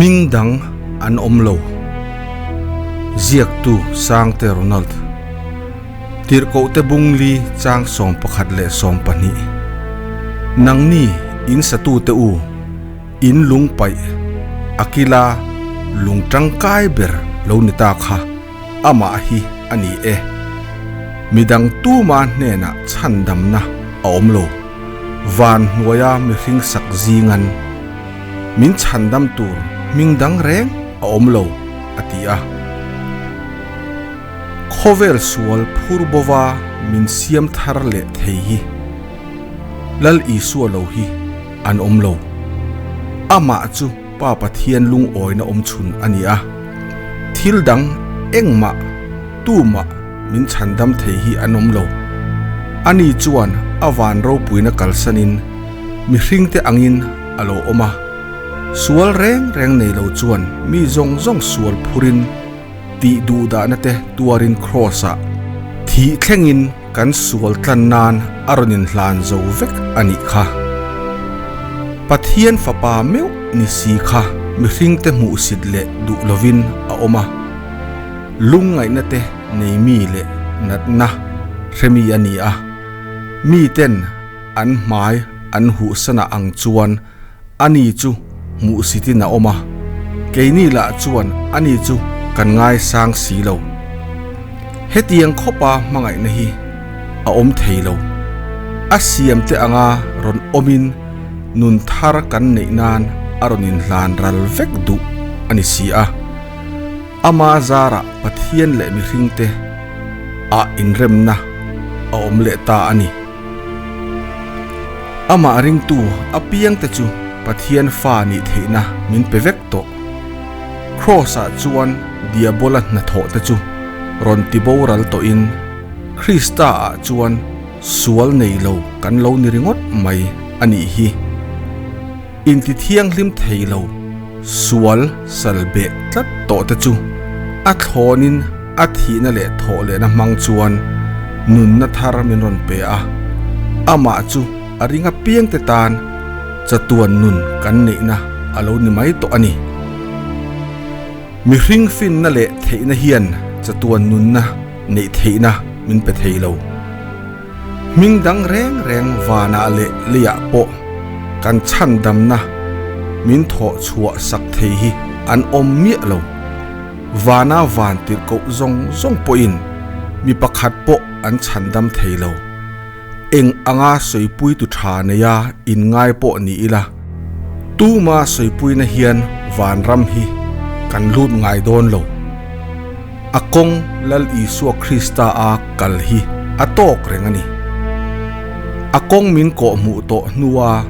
Hming dang an awm lo. Ziaktu Sangte Ronald. Tirhkohte bungli chang 11 leh 12. Nangni in satute u, in lung paih a kila lung tangkai ber lo ni ta kha amah hi a ni e. Midang tuma hnenah chhandamna a awm lo. Van hnuaia mihring sak zingan min chhandam tur hming dang reng a awm lo, a ti a. Khawvel sual phur bova min siam thar leh thei hi Lal Isua lo hi an awm lo. Amah chu Pa Pathian lungawina awm chhun a ni a. Thil dang engmah, tumah min chhandam thei hi an awm lo. Ani chuan a van ropuina kalsanin mihringte angin a lo awm a. Sual reng reng nei lo chuan mi zawng zawng sual phurin tih duhdahna te tuarin Kraws-ah thih thlengin kan sual tlan nan a rawn inhlan zo vek a nih kha. Pathian fapa meuh ni si kha mihringte hmuhsit leh duh lovin a awm a. Lungngaihna te nei mi leh natna hre mi a ni a. Miten an hmai an huhsana ang chuan ani chu hmuhsitin a awm a, keini lah chuan ani chu kan ngaisang si lo. Hetiang khawpa hmangaihna hi a awm thei lo. A siamte anga rawn awmin nun thar kan neih nan a rawn inhlan ral vek duh a ni si a. Ama zarah Pathian leh mihringte ah inremna a awm leh ta a ni. Amah ringtu apiangte chu Pathian fa nih theihna min pe vek tawh. Kraws-ah chuan Diabola hnathawhte chu rawn ti boral tawhin Krista-ah chuan sual nei lo kan lo ni ringawt mai a nih hi. Inti thianghlim thei lo, sual sal beh tlat tawh te chu a thlawnin a thihna leh thawh lehna hmang chuan nunna thar min rawn pe a, amah chu a ring apiangte tan chatuan nun kan neihna a lo ni mai tawh a ni. Mihring finna leh theihna hian chatuan nunna neih theihna min pe thei lo. Hming dang reng reng vanah leh leiah pawh kan chhandamna min thawh chhuah sak thei hi an awm miah lo. Vana van tirhkoh zawng zawng pawhin mi pakhat pawh an chhandam thei lo. Eng anga sawipui tu tha neia inngai pawh ni ila, tuma sawipuina hian vanram hi kan lut ngai dawn lo. A kawng Lal Isua Krista a kal hi a tawk reng a ni. A kawng min kawh hmuh tawh hnua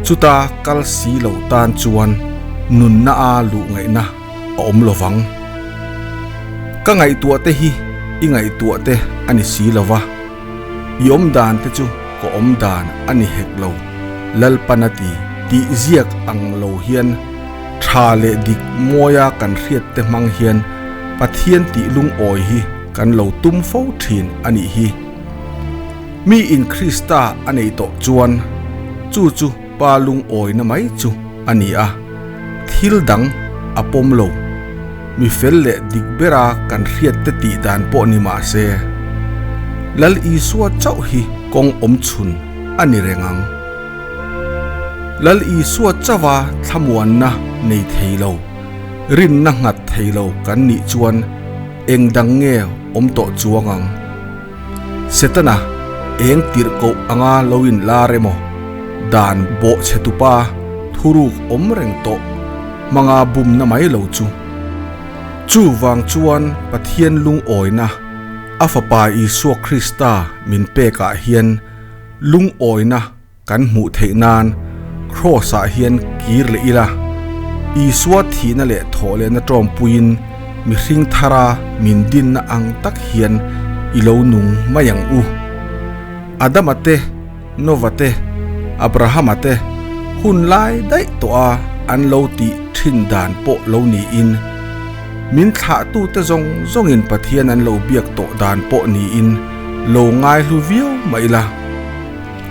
chuta kal si lo tan chuan nunna a luh ngaihna a awm lo vang. Ka ngaihtuah te hi i ngaihtuah te a ni si lo va, i awm dan te chu ka awm dan a ni hek lo, Lalpan a ti tih ziak ang lo hian Tha leh dik mawia kan hriat te hmang hian Pathian tih lungawi hi kan lo tum fo thin a nih hi. Mi in Krista a nei tawh chuan chu chu Pa lungawina mai chu a ni a, thil dang a pawm lo. Mi fel leh dik bera kan hriat te tih dan pawh ni mah se, Lal Isua chauh hi kawng awm chhun a ni reng ang. Lal Isua chauha thlamuanna nei thei lo, rinna nghat thei lo kan nih chuan eng dang nge awm tawh chuang ang? Setana eng tirhkoh anga lo inlar emaw, dan bawhchhe tupa thuruk awm reng tawh hmanga bumna mai lo chu. Chuvang chuan Pathian lungawina a Fapa Isua Krista min pekah hian lungawina Kan hmuh theih nan Kraws-ah hian kir leh ila, Isua thihna leh thawh lehna tawmpuiin mihring thara min dinna ang tak hian i lo nung mai ang u. Adama te, Nova te, Abrahama te hun lai daih tawha an lo tih thin dan pawh lo niin, min thlahtute zawng zawngin Pathian an lo biak tawh dan pawh niin lo ngaihlu viau mah ila.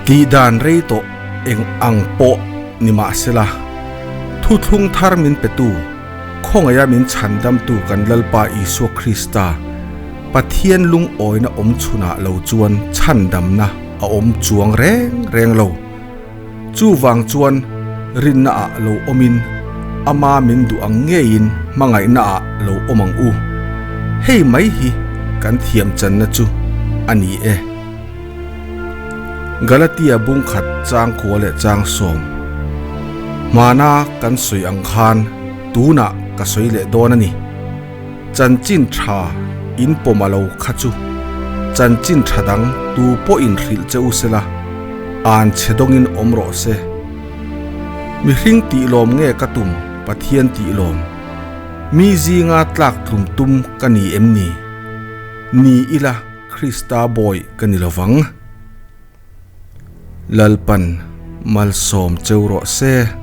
Tih dan rei tawh eng ang pawh ni mahsela. Thuthlung thar min petu, khawngaiha min chhandamtu kan Lalpa Isua Krista, Pathian lungawina awm chhunah lo chuan chhandamna a awm chuang reng reng lo. Chuvang chuan rinnaah lo awmin ama min duh ang ngeiin hmangaihnaah lo awm ang u. Hei mai hi kan thiam channa chu a ni e. Galatia bungkhat chang kua leh chang sawm. Hmana kan sawi ang khan tunah ka sawi leh dawn a ni. Chanchin tha in pawm a lo kha chu chanchin tha dang tu pawhin hrilh che u sela, an chhe dawngin awm rawh se. Mihring tih lawm nge ka tum Pathian tih lawm? Mi zinga tlak tlum tum ka ni em ni? Ni ila Krista bawi ka ni lovang. Lalpan malsawm cheu rawh se.